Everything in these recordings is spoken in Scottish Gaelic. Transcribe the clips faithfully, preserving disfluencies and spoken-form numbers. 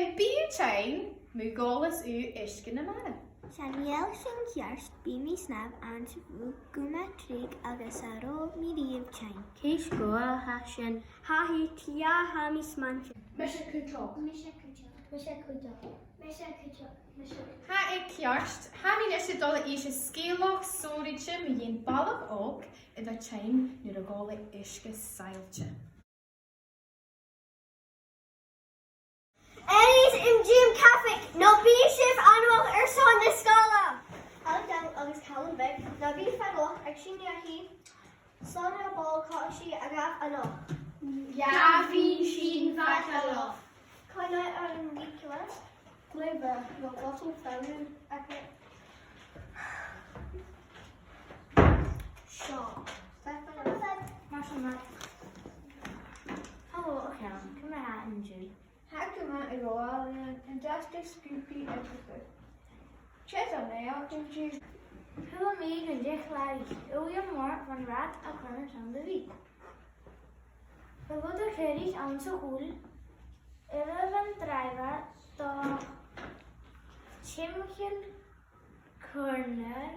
Am bi thu tinn mu dh'fhoillseachadh uisge na mara? Chan eil sin ceart, bidh mi a' snàmh an-diugh gu math tric agus cha robh mi riamh tinn. Ceist gu math a tha sin. Tha e ceart, tha mi a' smaoineachadh. Mise cuideachd. Mise cuideachd. Mise cuideachd. Mise cuideachd. Mise cuideachd. Tha e ceart, tha mi a-nis a' dol a dh'innse sgeulachd sònraichte mu dheidhinn balach òg a bha tinn nuair a dh'fhosgail e uisge saillte. Airson an t-àm cabhaig, no bidh sibh a-muigh airson na sgoile. Halò Daniel agus Calum Beag, no bithibh fada leotha ag sìneadh a' chinn. Seo na ball-coise a ghabh a-nochd. Gabhaidh sinn fada leotha. Coinnich an weed killer. Glè mhath, no botal fearainn agad. Seo. Mar sin mar. Hello, okay, come here and you. Tha gu math a' gabhail an-dràsta sgùpaidh air do chùl. Tha e math an-diugh. Chuala mi gun deach làraich Uilleam Mòr bhon rathad a chumail san do bhìdh. Bha rud a' còrdadh anns a' chùl. Uiread an dràibhear do timcheall corner,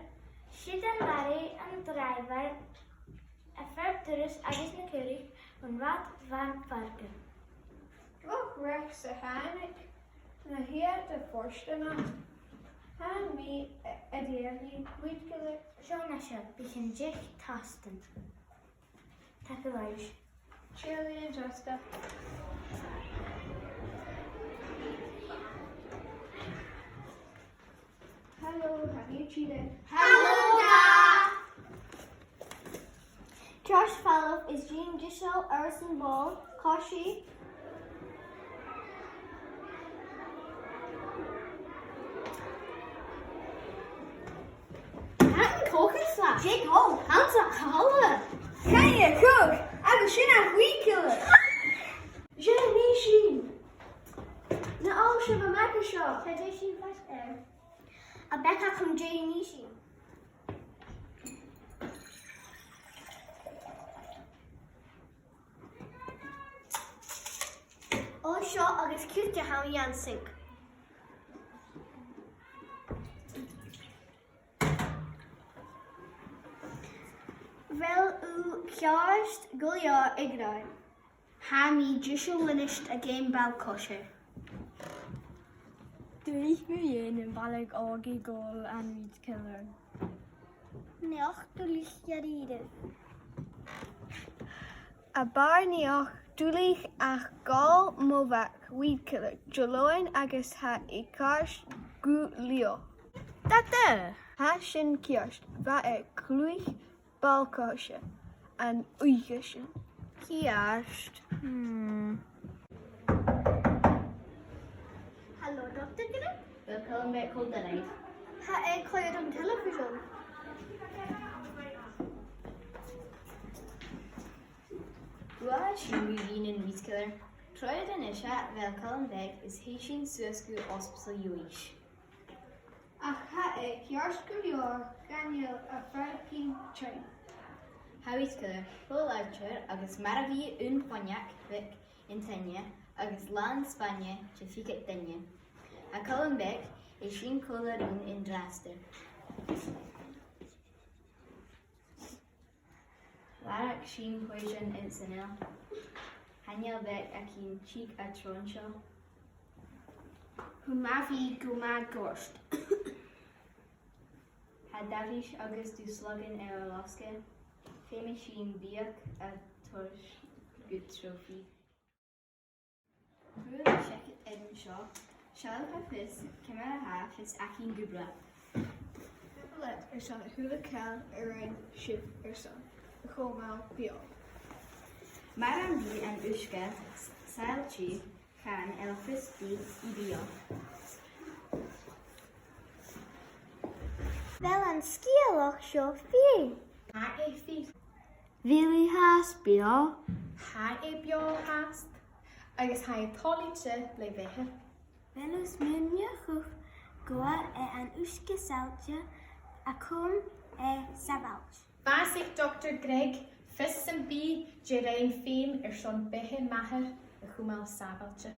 siud an làraich an dràibhear a' faighinn turas agus na caoraich bhon rathad bhon bharrachd. Droch bhreac-sa a thàinig, na h-iad a' fortanach. Thàinig mi a dh'iarraidh weed killer. Seo mise, bidh sinn deich tastan. Tapadh leibh. Tìoraidh an-dràsta. Hello, how are you today? Hello, Dad. Josh Fallow is Jean Dishel, Harrison Ball, Koshi. Tha an cogadh seo. Dè tha? Tha an cogadh. Chan eil cogadh, agus sin a' weed killer. Dè nì sinn? Na òisich a-mach à seo. Chan eil sinn fhathast air. A bheil càil agam dè nì sinn? Ò, seo agus cuideachd tha mi an sink. A bheil thu ceart gu leòr, a ghràidh? Tha mi deiseil a-nis a' geama ball-coise. Duilich mu dheidhinn am balach òg a' gabhail an weed killer. Neach duilich a-rithist. A bheil neach duilich a' gabhail mo bheachd weed killer, dealbhan agus tha e ceart gu leòr. Dada! Tha sin ceart, bha e a' cluich ball-coise an oidhche sin. Ceart. Hmm. Hello, Doctor Gillen. Bheil Calum Beag còmhla ribh? Tha e a' coimhead an telebhisean. Uill, sin mu dheidhinn an weed killer. Trobhad a-nis, a bheil Calum Beag, is thèid sinn suas gu ospadal Leòdhais. Ach tha e ceart gu leòr, chan eil e a' faireachdainn tinn. Tha e ceart, tha e ceart, agus mar a bha aon Spàineach bheag an toiseach, agus làn Spàinne de fichead duine. Tha Calum Beag is sinn còmhla rinn an-dràsta. Lorg sinn poisean an t-saoghail. Chan eil beag againn a' tighinn tron seo. Tha mi gu math goirt. Tha Darius agus Dùghall Slogan air an losgadh. Feumaidh sinn biadh a thoirt gu trophy. Buail seachad air an seo. Seall, tha fios ciamar a tha fios againn gu bràth. Buail airson a h-uile càil a rinn sibh airson a chumail beò. Mura bi an t-uisge s-, saillte, chan eil fios bìdh a' bheò. A bheil an sgeulachd seo fìor? Tha e fìor. Bheil thu fhathast beò? Tha e beò fhathast, agus tha e toilichte le beatha. A bheil thu a' smaoineachadh gu bheil an t-uisge saillte a' cumail e sàbhailte? Bha fios aig Doctor Greg fios sam bith dè rinn feum airson beatha m' athar a chumail sàbhailte.